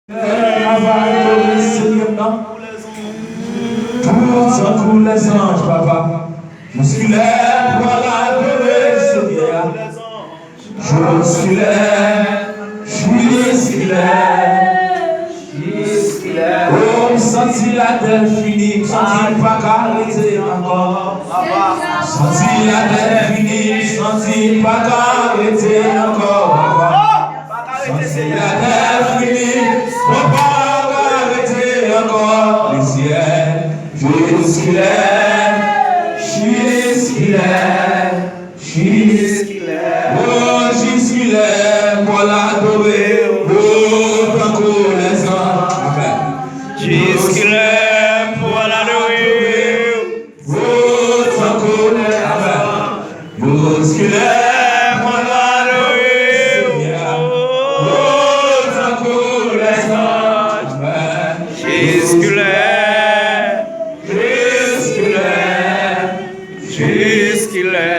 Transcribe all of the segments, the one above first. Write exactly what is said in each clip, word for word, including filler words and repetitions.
Ava adore Senyè m nan. Tout tankou lèzanj, papa. Jiskilè pou al adore Senyè a? Jiskilè, jiskilè, jiskilè. Oh, m santi latè fini, m santi m pa ka rete ankò. Santi latè fini, santi m pa ka rete ankò, papa. Santi latè fini, m pa ka rete ankò. Lesyèl, jiskilè, jiskilè, jiskilè. Oh, jiskilè, pou al adore, oh, tankou lèzanj. Amèn. Jiskilè, pou al adore. Oh, tankou lèzanj. Jiskilè pou al adore w. Oh, tankou lèzanj. Jiskilè, jiskilè, jiskilè.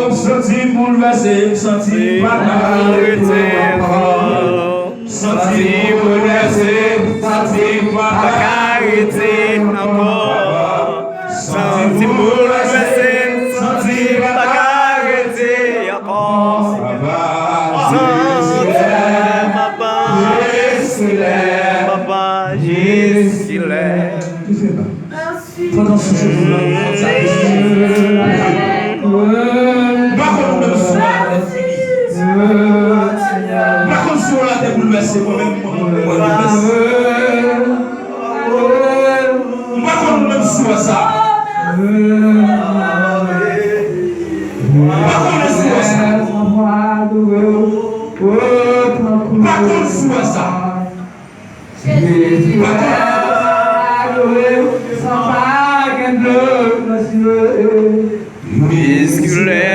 M santi m boulvèse, m santi m pa ka rete ankò. Santi m boulvèse, santi m pa ka rete ankò. Santi m boulvèse, santi m pa ka rete ankò. Papa, Santi, papa, jiskilè, papa, jiskilè. Ki fè la? Pandan sou cheve w la, sa ki sou cheve w la. M pa konn ou menm si w la tèt fini. M pa konn si w la tèt boulvèse, mwen menm, mwen, mwen, mwen boulvèse. M pa konn ou menm si w wè sa. M pa konnen si w wè sa. M pa konn si w wè sa. Jezi pa adore w san pa gen dlo nan je w. Jiskilè,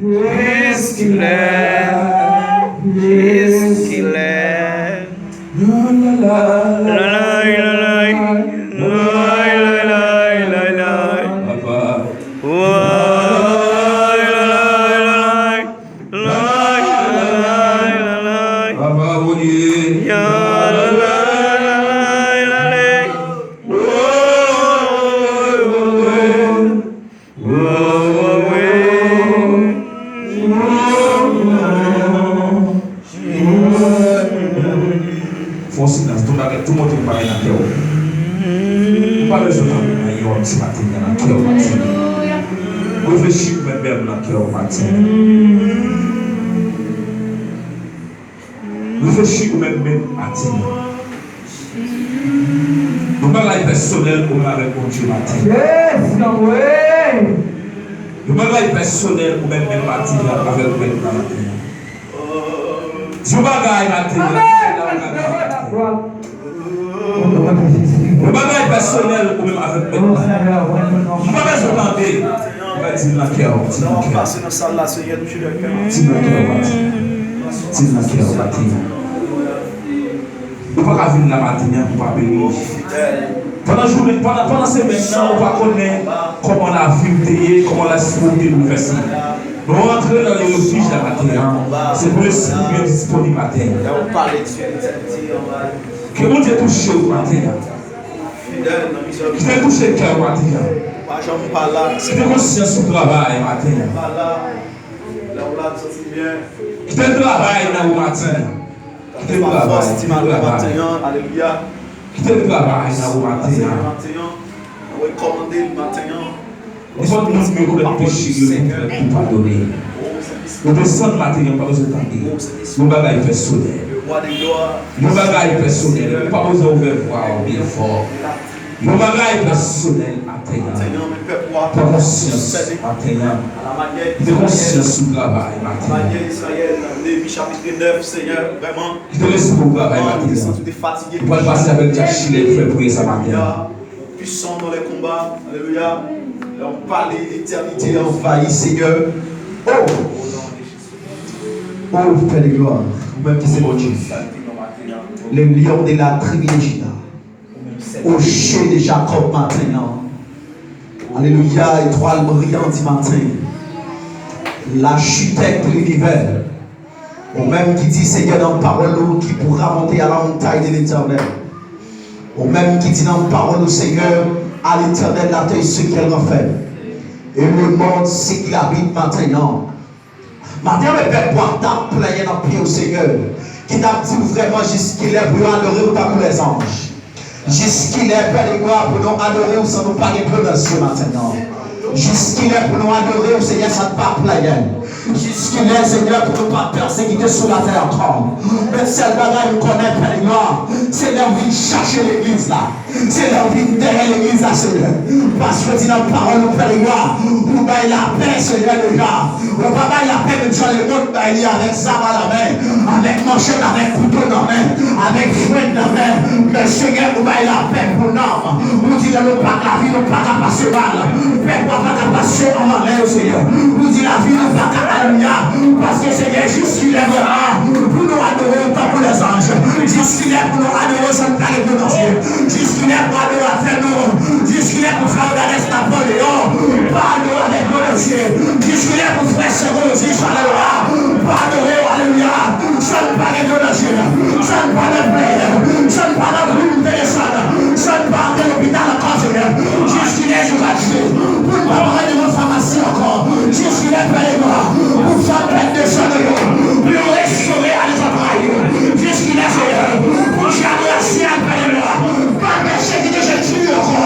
jiskilè, jiskilè. Lalay, lalay, lalay, lalay, lalay, lalay. Papa. Woy, lalay, lalay. Lay, lay, lay, lay. Papa Bondye. Ya, lalay, lalay, lalay. Woy, woy, woy. Woy, woy, woy. Fè yon silans, tou bagay, tou mote yon bagay nan kè w. Ou pa bezwen tande anyen yon ti maten nan kè w maten. Reflechi ou menm menm nan kè w maten. Reflechi ou menm menm maten. Yon bagay pèsonèl ou menm avèk Bondye maten. Yon bagay pèsonèl ou menm menm maten avèk Mèt la maten. Di yon bagay maten. Yon bagay pèsonèl ou menm avèk Mèt la. M pa bezwen tande. Ou ka di l nan kè w, di l nan kè w. Di l nan kè w maten. Di l nan kè w maten. Ou pa ka vin la maten an pou pa beni. Pandan jounen, pandan, pandan semèn nan, ou pa konnen kòman lavi w te ye, kòman lespri w te boulvèse. Men w rantre nan le refij la maten an, se pou Lespri Bondye disponib maten an. Ke Bondye touche w maten an. Kite l touche kè w maten an. Kite konsyans ou travay maten an. Kite l travay nan ou maten an. Kite m travay, kite m travay. Kite m travay nan ou maten an. Nenpòt moun ki rekonèt peche yo, nou fè pou padone. Nou desann maten an, pa bezwen tande. Yon bagay pèsonèl. Yon bagay pèsonèl. Ou pa bezwen ouvè vwa ou byen fò. Yon bagay pèsonèl maten an. Pran konsyans maten an. Kite konsyans ou travay maten an. Kite lespri ou travay maten an. Ou pral pase avèk Jack Chilè pou fè priyè sa maten an. Puissant dans les combats. Alléluia. Lè w pale, letènite anvayi, Senyè. Oh! Oh, Pè de glwa, ou menm ki se Bondye. Le lion de la tribu de Juda. Rocher de Jacob maten an. Alelouya, etwal briyan di maten. Lachitèk linivè. Ou menm ki di, Senyè, nan pawòl ou, qui pourra monter à la montagne de l'Éternel. Ou menm ki di nan pawòl ou, Senyè, à l'Éternel la terre, ce qu'elle renferme. Et le monde, ce qu'il habite maten an. Maten an, men pèp ou a t ap plenyen nan pye w, Senyè, ki t ap di w vrèman jiskilè pou yo adore w tankou lèzanj. Jiskilè, Pè de glwa, pou nou adore w san nou pa gen dlo nan zye maten an. Jiskilè pou nou adore w, Senyè, san n pa plenyen. Jiskilè, Senyè, pou nou pa pèsekite sou latè ankò. Men sèl bagay m konnen, Pè de glwa, se lè w vin chache legliz la. Se lè w vin dèyè legliz la, Senyè. Paske w di nan pawòl ou, Pè de glwa, ou bay lapè, Senyè, deja. Ou pa bay lapè menm jan lemonn bay li, avèk zam alamen, avèk manchèt, avèk kouto nan men, avèk fwèt nan men. Men, Senyè, ou bay lapè pou nanm. Ou di lè nou pa ka viv, nou pa ka pase mal. Pèp ou a pa ka pase anvan lè yo, Senyè. Ou di lavi nou pa ka, alelouya. Paske, Senyè, jiskilè vrèman pou nou adore w tankou lèzanj? Jiskilè pou nou adore w san n pa gen dlo nan zye? Jiskilè pou adore avèk nou? Jiskilè pou fè yo gade Napoleyon pa adore avèk dlo nan zye? Jiskilè pou frè sè Rozi, alelouya, pa adore w, alelouya, san n pa gen dlo nan zye, san n pa nan plen, san n pa nan plim de desann, san n pa antre lopital ankò, Senyè? Jiskilè, Jewova Dye, pou n pa pran devan famasi ankò? Jiskilè, Pè de glwa, pou fè tèt desann yo, pou yo restore ale zantray yo? Jiskilè, Senyè, pou dyab rasyal, Pè de glwa, pa pèsekite Jezi ankò?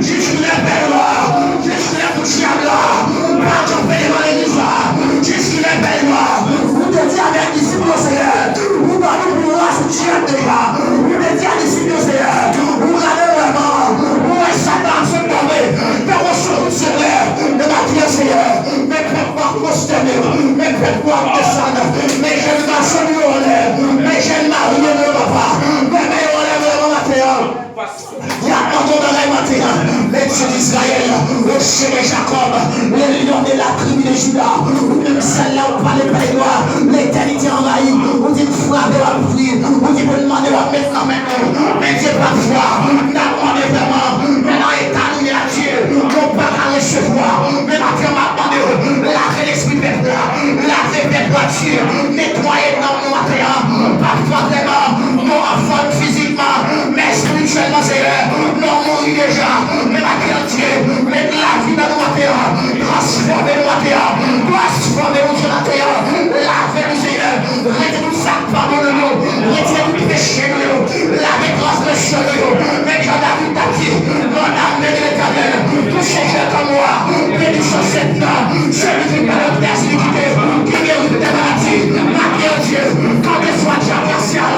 Jiskilè, Pè de glwa, jiskilè pou dyab la pa kanpe devan legliz la? Jiskilè, Pè de glwa, ou te di avèk disip yo, Senyè, ou ban nou pouvwa sou dyab deja. Ou te di a disip yo, Senyè, ou gade vrèman, ou wè Satan ap sot tonbe tankou sou wout, Senyè. Men maten an, Senyè, men pèp ou ap pwostène, men pèp ou ap desann, men jèn gason yo anlè, men jèn marye yo, papa, men men yo anlè vrèman maten an. Y ap mande yon bagay maten an. Le Dieu d'Israël, rocher de Jacob, le lion de la tribu de Juda. Ou menm sèl la ou pale, Pè de glwa, letènite anvayi. Ou di n frape, w ap ouvri. Ou di pou n mande, w ap met nan men nou. Men Dye, pafwa n ap mande vrèman, men nan eta nou ye a, Dye, nou pa ka resevwa. Men maten an, m ap mande w, lave lespri pèp la, lave pèp la, Dye, netwaye nanm nou maten an. Pafwa vrèman, nou anfòm fizikman, men espirityèlman, Senyè, nou mouri deja. Men maten an, Dye, met lavi nan nou maten an, transfòme nou maten an, transfòme nou, Dye, maten an, lave nou, Senyè, retire tout sa k pa bon nan nou, retire tout peche nou yo, lave transgresyon nou yo. Men jan David t ap di, mon âme bénit l'Éternel, tout ce qui est en moi, bénisse son saint nom, celui qui pardonne tes iniquités, qui guérit tes maladies. Maten an, Dye, kèlkeswa dyab rasyal,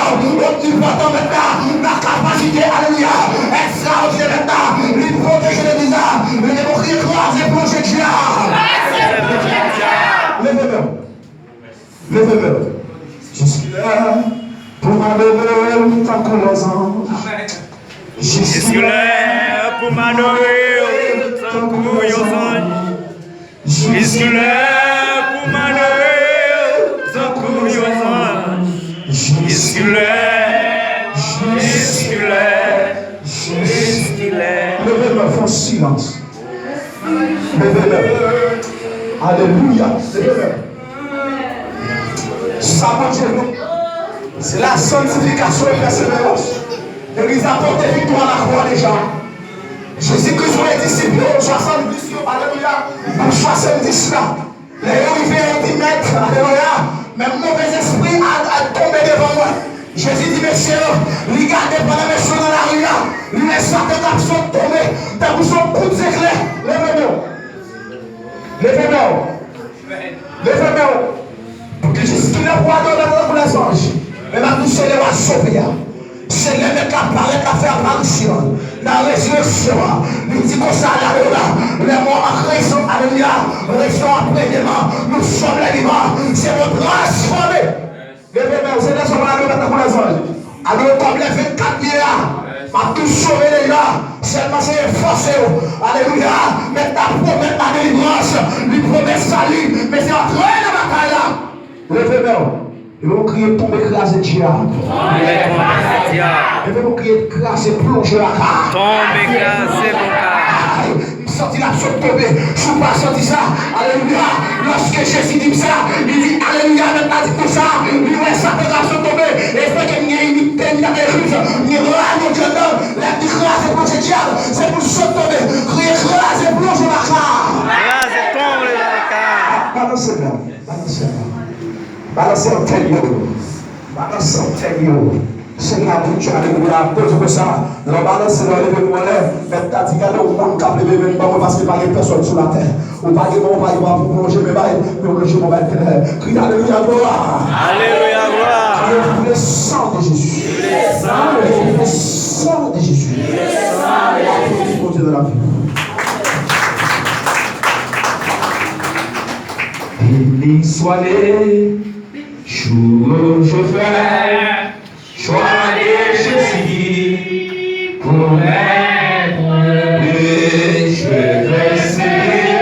omnipotan, Mèt la, nan kapasite, alelouya, ekstraòdinè, Mèt la, li pwoteje legliz la, li te pou kriye kraze plonje djab. Leve men w. Leve men w. Jiskilè pou m adore w tankou lèzanj. Jiskilè pou m adore w tankou yon zanj. Jiskilè pou m adore w tankou yon zanj. Jiskilè, jiskilè, jiskilè. Leve men w, fè yon silans. Leve men w. Alelouya. Leve men w. Sa Bondye vle, se la santifikasyon e pèseverans. Legliz la pote viktwa lakwa deja. Jezi Kris voye disip yo, swasanndis yo, alelouya, pou swasanndis la. Lè yo rive, yo di, Mèt, alelouya, men movèzespri a, a tonbe devan mwen. Jezi di mesye yo, li gade pandan mesye yo nan lari a, li wè Satan k ap sot tonbe, tankou se yon kout zeklè. Leve men w. Leve men w. Leve men w. Jiskilè pou adore tankou lèzanj. Men m ap di se lè w a sove a. Se lè Mèt la parèt, l ap fè aparisyon l nan rezireksyon an. Li di konsa, alelouya, les morts en Christ, alelouya, resurrections premièrement, nous sommes les vivants, se nou transfòme. Leve men w, se lè sa w pral adore tankou lèzanj. Adore kòm lè vennkat li ye a. M ap tou sove deja. Sèlman se efòse w. Alelouya. Mèt la pwomèt la delivrans. Li pwomèt sali. Men se antre nan batay la. Leve men w. Leve w, kriye tonbe kraze dyab. Tonbe kraze dyab. Leve w, kriye kraze plonje lakay. Tonbe kraze lakay. M santi l ap sot tonbe. Si w pa santi sa, alelouya. Lòske Jezi di m sa, li di, alelouya, Mèt la di konsa, li wè Satan k ap sot tonbe. E fè ke m gen inite, m gen legliz, m gen glwa Bondye anndan. Lè m di kraze plonje dyab, se pou l sot tonbe. Kriye kraze plonje lakay. Kraze tonbe lakay. Balanse men w, balanse men w. Balanse antèn yo. Balanse antèn yo. Senyè Bondye, alelouya, kote konsa, lè w balanse, lè w leve men w anlè, Mèt la di, gade yon moun k ap leve men li ban mwen, paske pa gen pèsòn sou latè. Ou pa gen men, ou pa gen bra pou plonje men bay, men w plonje men bay klè. Kriye alelouya, glwa. Alelouya, glwa. Kriye pou le sang de Jésus. Kriye pou le sang de Jésus. La puissance de Dieu dans la vie. Béni soit le jour où je fais Choix de Jésus pour mes problèmes, je vais essayer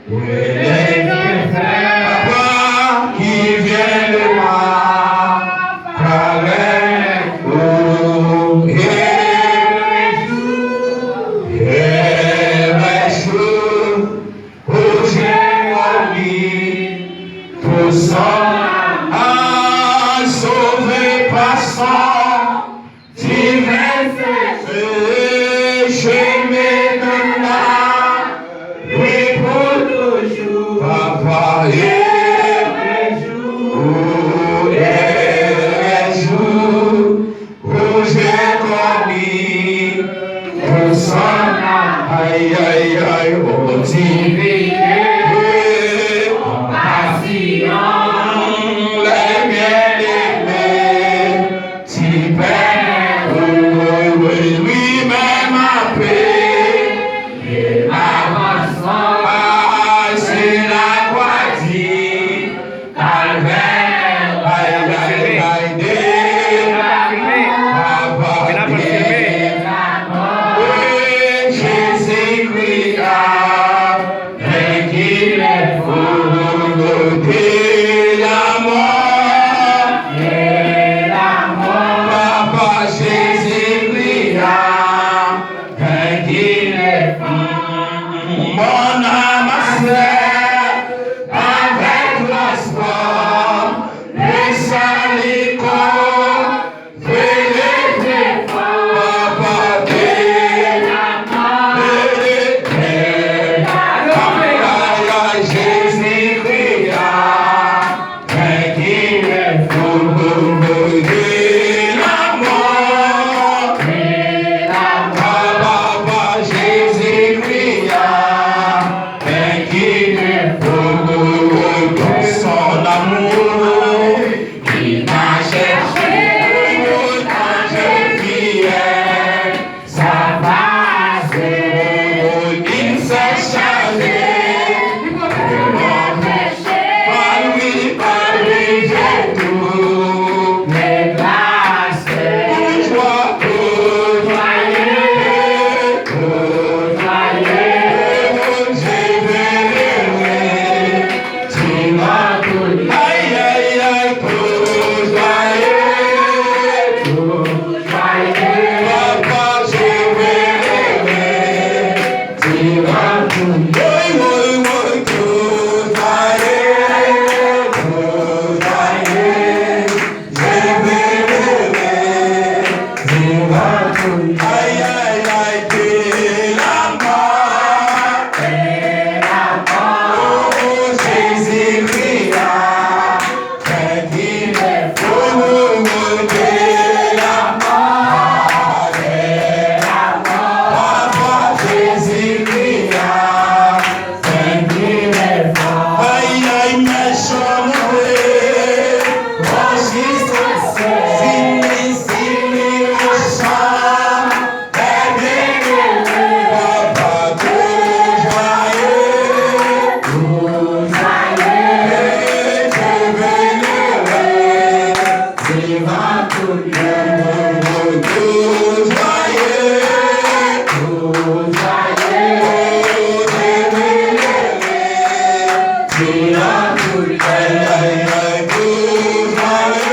de les faire. Papa qui vient de loin, avec vous, et le jour, et le jour. Où j'ai promis pour son âme, sauvé par son divin feu, je me donne la vie pour toujours. Papa, et les jours, et les jours, Projet commis pour son âme, aïe, aïe, aïe, oh, divine, compassion, les bien-aimés, tu peux, oui, oui, oui, lui-même appelé, et l'avancement, ah, c'est la croix dit, Kalvè, ay, ay, ay, de la mort, de Jésus-Christ a vaincu les foudres de la mort, de la mort. Papa Jésus-Christ a vaincu les foudres. Mon âme a soif avec l'espoir, le salut corps, fais les efforts, papa, de la mort, de, de, de, Jésus-Christ a vaincu les foudres de la mort. Papa, Jésus-Christ a vaincu les foudres de son amour. Il m'a cherché Papa Jezikri a fè m pi fò. Ay, ay, mechan mouri. Jistis, sini, sini, mechan. Papa tou jwaye, tou jwaye, ke Dye venere, devan tout moun, tou jwaye, tou jwaye, ke Dye venere, devan tout, ay, ay, ay, tou jwaye.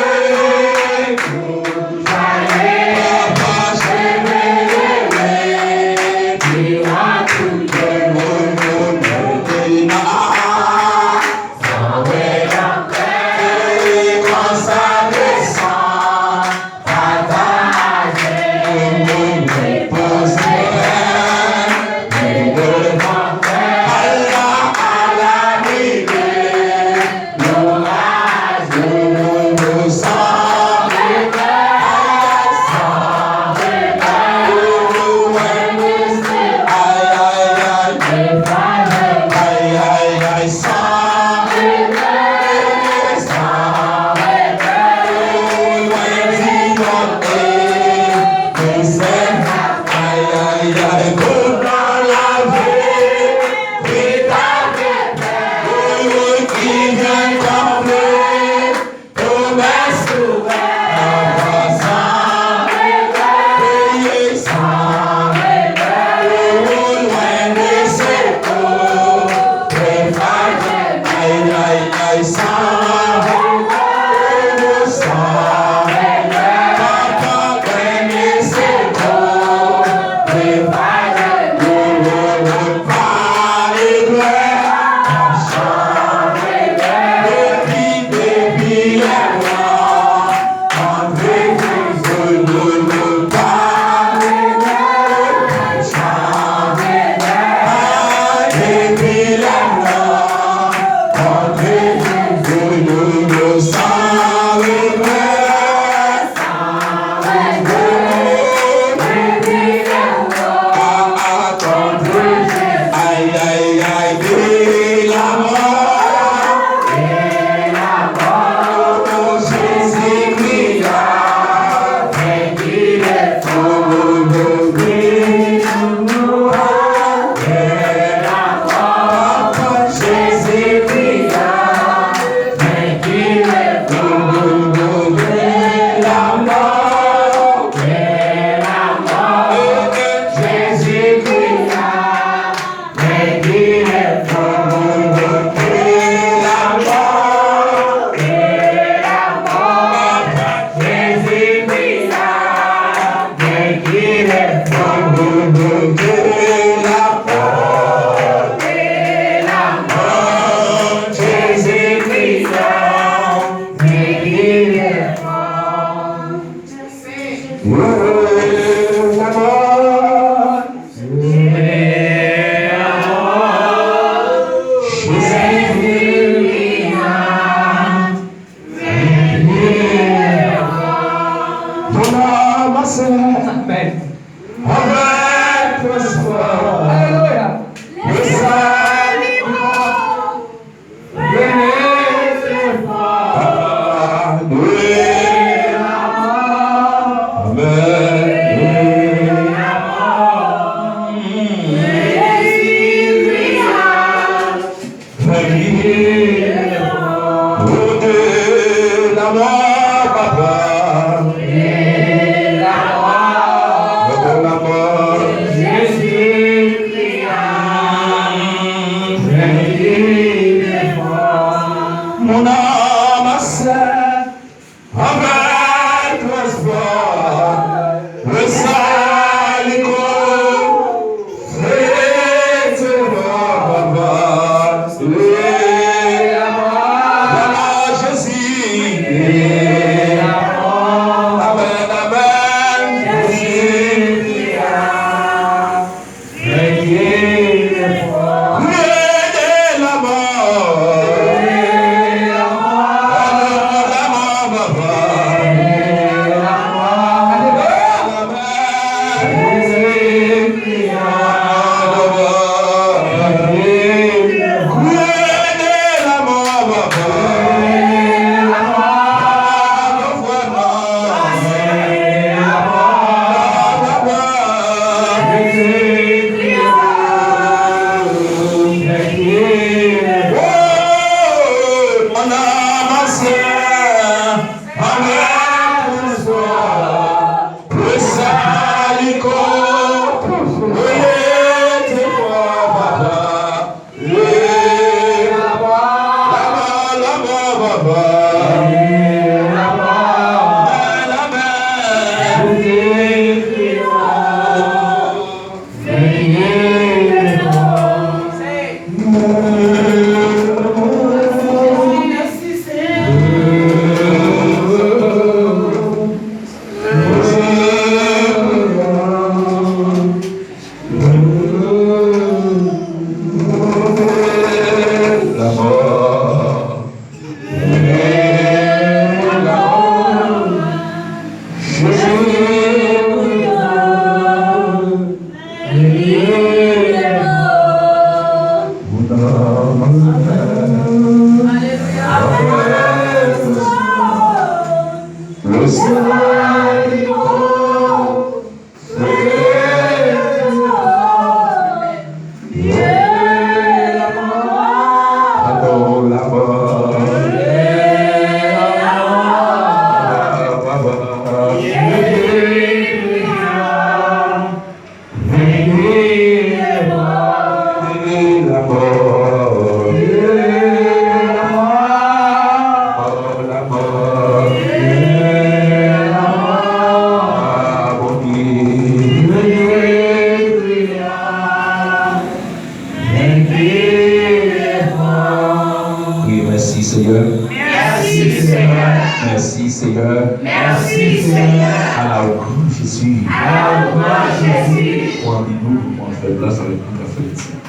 Amen. Alelouya. Mon âme a saint avec l'espoir, le salut qu'on fait devant Papa. Voilà Jésus. Wi, mèsi, Seyè. Mèsi, Seyè. Mèsi, Seyè. Mèsi, Seyè. À la louange, Jésus. À la louange, Jésus. Pou anvi nou, pou anvi fè plas avèk nou, ka fè piti.